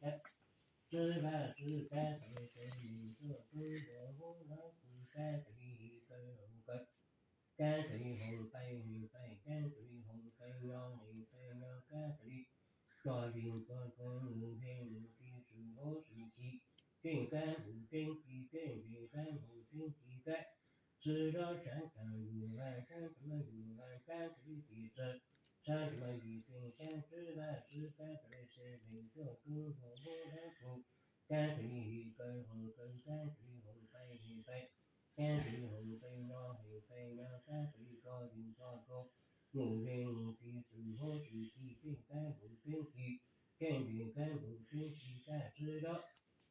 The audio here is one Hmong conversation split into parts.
kab, sib vaj sib kab raws li xeev meem tuaj rub npua hub nrov pug kab raws li his kaw hoom kaw, kab raws li hoom pais his pais, kab raws li hoom pais nyo his pais nyo, kab raws li tso zis tso tso mus ze mus ci swm huab swm ci, ceej kab npum ceeb ci ceej zis kab npum ceeb ci kab, sib zog tshav khaws yus vaj kab tsis muaj yus vaj kab raws li ci txwv, tshav tsis muaj yus ceej kab sib vaj sib kab raws li xeev meem tuaj rub npua hub nrov pug, kab raws li his kaw hoom kaw, kab raws li hoom pais his pais, kab raws li hoom pais nyo his pais nyo, kab raws li tso zis tso tso mus ze mus ci swm huab swm ci, ceej kab npum ceeb ci ceej zis kab npum ceeb ci kab sib zog,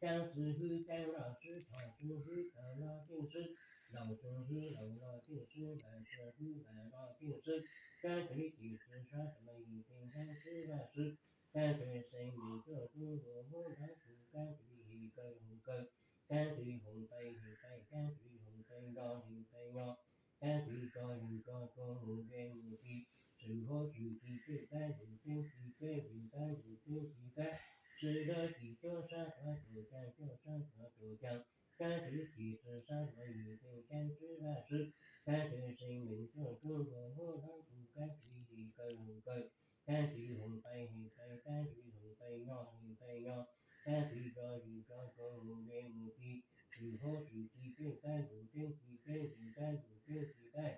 kab xib hwb kab loj sib thom xib hwb thom loj ceej sib, laus xib hwb laus loj ceej sib, vam xib hwb vam loj ceej sib, kab raws li ci txwv, tshav tsis muaj yus ceej kab sib vaj sib, kab raws li xeev meem tuaj rub npua hub nrov pug, kab raws li his kaw hoom kaw, kab raws li hoom pais his pais, kab raws li hoom pais nyo his pais nyo, kab raws li tso zis tso tso mus ze mus ci swm huab swm ci, ceej kab npum ceeb ci ceej zis kab npum ceeb ci kab, sib zog ci cuab sab rov tuam caag cuab sab rov tuam caag, kab raws li ci txwv, tshav tsis muaj yus ceej kab sib vaj sib, kab raws li xeev meem tuaj rub npua hub nrov pug, kab raws li his kaw hoom kaw, kab raws li hoom pais his pais, kab raws li hoom pais nyo his pais nyo, kab raws li tso zis tso tso mus ze mus ci swm huab swm ci, ceej kab npum ceeb ci ceeb zis kab npum ceeb ci kab.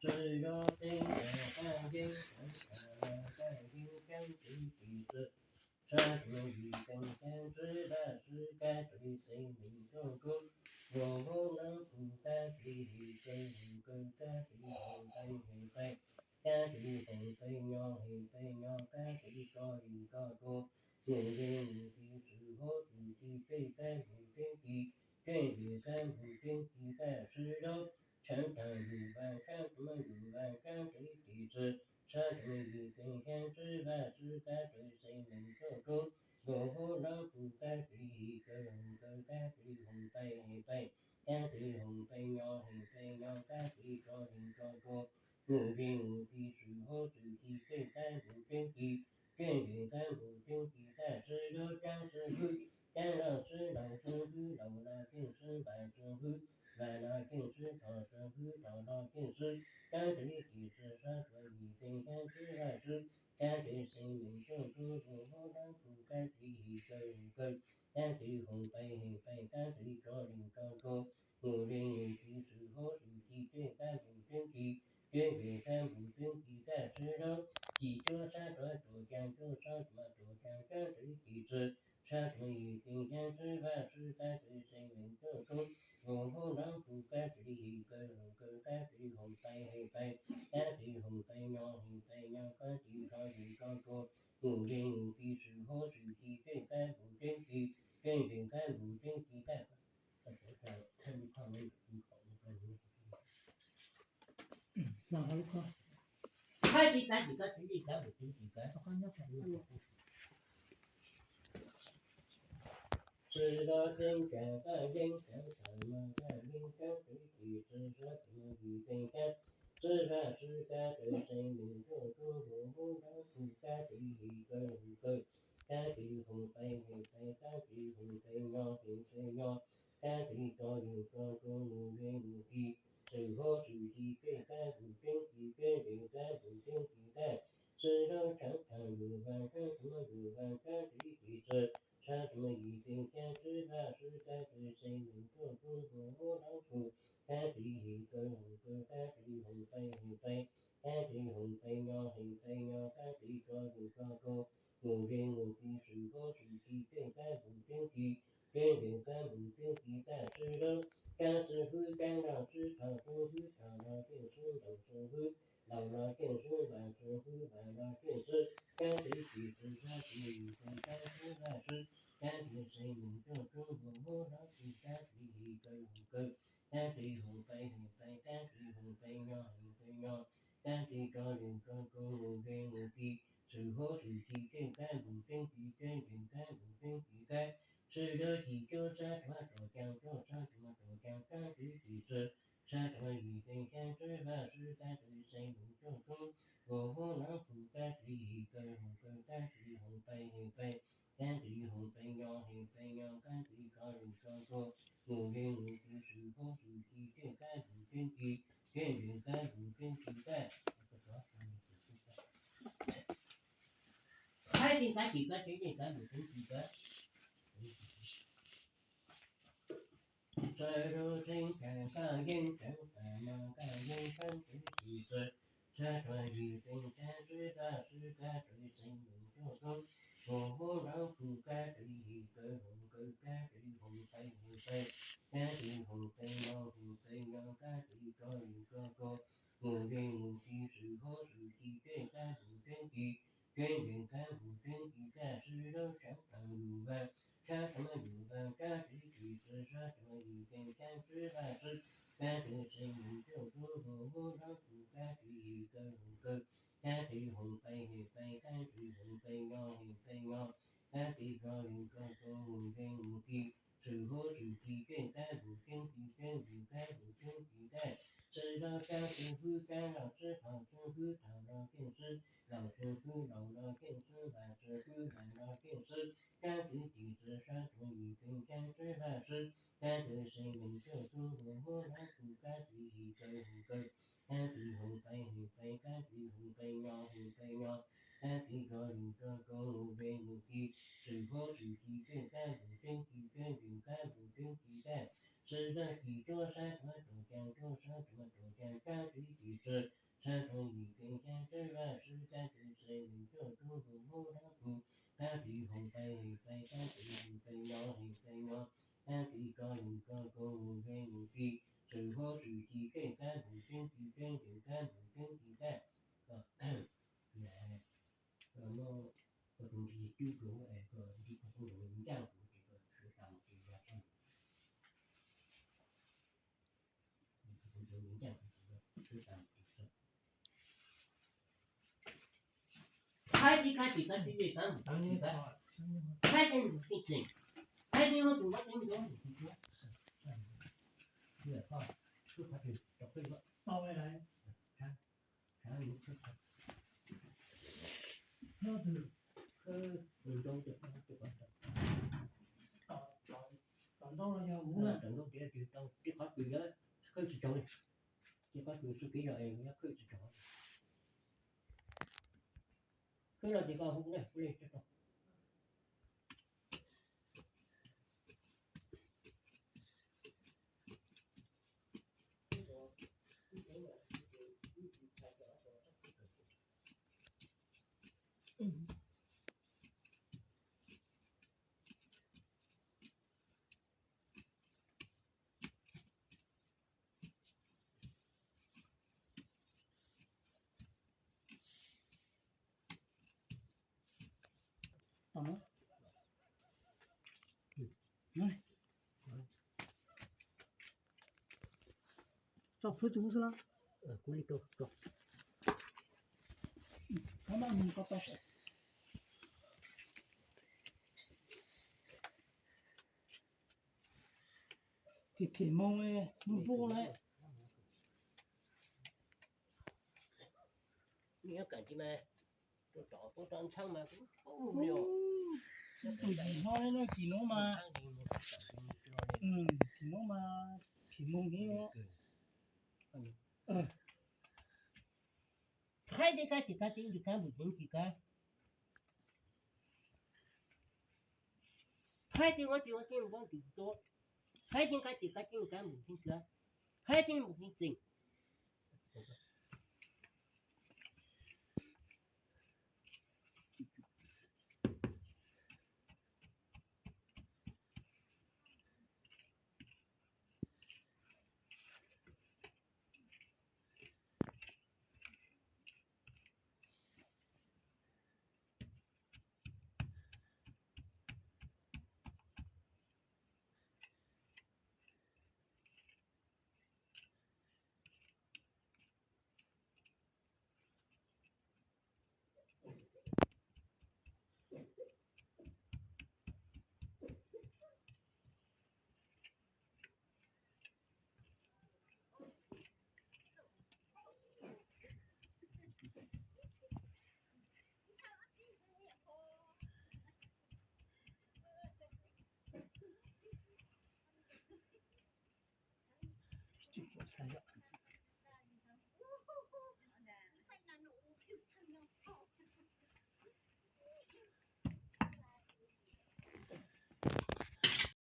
Txwv zog ceeb tsam paj yeeb tsam tsam los paj yeeb kab raws li ci txwv, tshav tsis muaj yus ceej kab sib vaj sib, kab raws li xeev meem tuaj rub npua hub nrov pug, kab raws li his kaw hoom kaw, kab raws li hoom pais his pais, kab raws li hoom pais nyo his pais nyo, kab raws li tso zis tso tso mus ze mus ci swm huab swm ci, ceej kab npum ceeb ci ceej zis kab npum ceeb ci kab sib zog, tshav khaws yus vaj kab tsis muaj yus vaj kab raws li ci txwv, tshav tsis muaj yus ceej kab sib vaj sib, kab raws li xeev meem tuaj rub npua hub nrov pug, kab raws li his kaw hoom kaw, kab raws li hoom pais his pais, kab raws li hoom pais nyo his pais nyo, kab raws li tso zis tso tso mus ze mus ci swm huab swm ci, ceej kab npum ceeb ci ceej zis kab npum ceeb ci kab sib zog, kab xib hwb kab loj sib, laus xib hwb laus loj ceej sib, vam xib hwb vam loj ceej sib, thom xib hwb thom loj ceej sib, kab raws li ci txwv, tshav tsis muaj yus ceej kab sib vaj sib, kab raws li xeev meem tuaj rub npua hub nrov pug, kab raws li his kaw hoom kaw, kab raws li hoom pais his pais, kab raws li tso zis tso tso mus ze mus ci swm huab swm ci, ceej kab npum ceeb ci ceeb zis kab npum ceeb ci kab sib zog, ci cuab sab rov tuam caag cuab sab rov tuam caag, kab raws li ci txwv, tshav tsis muaj yus ceej kab sib vaj sib, kab raws li xeev meem tuaj rub npua hub nrov pug, kab raws li his kaw hoom kaw, kab raws li hoom pais his pais, kab raws li hoom pais nyo his pais nyo, kab raws li tso zis tso tso mus ze mus ci swm huab swm ci, ceej kab npum ceeb ci ceeb zis kab npum ceeb ci kab. Txwv zog ceeb tsam paj yeeb tsam tsam los paj yeeb kab raws li ci txwv, tshav tsis muaj yus ceej kab sib vaj sib, kab raws li xeev meem tuaj rub npua hub nrov pug, kab raws li his kaw hoom kaw, kab raws li hoom pais his pais, kab raws li hoom pais nyo his pais nyo, kab raws li tso zis tso tso mus ze mus ci swm huab swm ci, ceej kab npum ceeb ci ceeb zis kab npum ceeb ci kab, sib zog tshav khaws yus vaj kab tsis muaj yus vaj kab raws li ci txwv, tshav tsis muaj yus ceej kab sib vaj sib, kab raws li xeev meem tuaj rub npua hub nrov pug, kab raws li his kaw hoom kaw, kab raws li hoom pais his pais, kab raws li hoom pais nyo his pais nyo, kab raws li tso zis tso tso mus ze mus ci swm huab swm ci, ceej kab npum ceeb ci ceeb zis kab npum ceeb ci kab sib zog, kab xib hwb kab loj sib thom xib hwb thom loj ceej sib, Hoom pais heem pais, kab tsis hoom pais nyo heem pais nyo, kab tsis ko lwm ko ko, mus ve mus ci, swm huab swm ci, keej kab mus keej ci, keej yees kab mus keej ci kab, sib dawb ci cuab sab rhuav rau cag cuab sab rhuav rau cag, kab tsis ci sw, sab rhuav yim teev xyaa tswb vaj swb, kab tsis se mus cuaj tub, mus huab nab hu, kab tsis yim kaw hoom kaw, kab tsis hoom pais heem pais, kab tsis hoom pais nyo heem pais nyo, kab tsis ko lwm ko ko, mus ve mus ci, swm huab swm ci, keej kab mus keej ci, keej yees kab mus keej ci kab. Kab tsis kab tsis kab, keej yees kab mus keej ci kab. Sawv daws tseev tas, kab yeej tseev tas no, kab yeej tseev tseev tsis txawj, sab rhuav yim teev xyaa tswb vaj swb, kab tsis se mus cuaj tub, mus huab nab hu, kab tsis yim kaw hoom kaw, kab tsis hoom pais heem pais, kab tsis hoom pais nyo heem pais nyo, kab tsis ko lwm ko ko, mus ve mus ci, swm huab swm ci, keej kab mus keej ci, keej yees kab mus keej ci kab, sib dawb tseev tas yus vaaj, sab rhuav yus vaaj, kab tsis ci txawj, sab rhuav yim teev xyaa tswb vaj swb, kab tsis se mus cuaj tub, mus huab nab hu, kab tsis yim kaw hoom kaw, kab tsis hoom pais heem pais, kab tsis hoom pais nyo heem pais nyo, kab tsis ko lwm ko ko, mus ve mus ci, swm huab swm ci, keej kab mus keej ci, keej yees kab mus keej ci kab, sib dawb kab tsis hwb, kab los sib thaum tsis hwb, thaum los keej sib, laus tsis hwb, laus los keej sib, vam tsis hwb, vam los keej sib, kab tsis ci txawj, sab rhuav yim teev xyaa tswb vaj swb, kab tsis se mus cuaj tub, mus huab nab hu, kab tsis yim kaw hoom kaw, kab tsis hoom pais heem pais, kab tsis hoom pais nyo heem pais nyo, kab tsis ko lwm ko ko, mus ve mus ci, swm huab swm ci, keej kab mus keej ci, keej yees kab mus keej ci kab, sib dawb ci cuab sab rhuav rau cag cuab sab rhuav rau cag, kab tsis ci txawj, sab rhuav yim teev xyaa tswb vaj swb, kab tsis se mus cuaj tub, mus huab nab hu, kab tsis hoom pais heem pais, kab tsis hoom pais nyo heem pais nyo, kab tsis ko lwm ko ko, mus ve mus ci, swm huab swm ci, keej kab mus keej ci, keej yees kab mus keej ci kab. Muab tus ntsis cub rau es koj ntsis koj poob rau ncaaj kuv ces koj sawv tas mus ces yog tau. Tus ntsis ncaaj kuv ces koj sawv tas mus ces tau. Khaib tib khaib tsis khaib tib tsis khaib mus tsis khaib, khaib tib mus tib tsees, khaib tib muab tus mob tib mus tib mus tsis khaib. Tom ntau tias tau tib qhov kws, khawb tsis tsaug li, tib qhov kws xwb kev yog es khawb tsis tsaug. Khawb los ces koj hu na, hu li tsaug. Tso phwb tus xwb na. Kuv li rau tso. Koj maj mus koj tau. Khim khim moo, moo npua lawm. Nyob kam tsis mas, rau tom kuv rau ntxhab mas kuv paub mus li os. Tus yim hno no kis nuav mas, kis nuav mas khim moo heev. Khaib tib khaib tsis khaib, tib tsis khaib mus tib tsis khaib. Khaib tib ua tsis ua tib paub tsis tua. Khaib tib khaib tsis khaib, tib khaib mus tib khaib. Khaib tib mus tib tsees.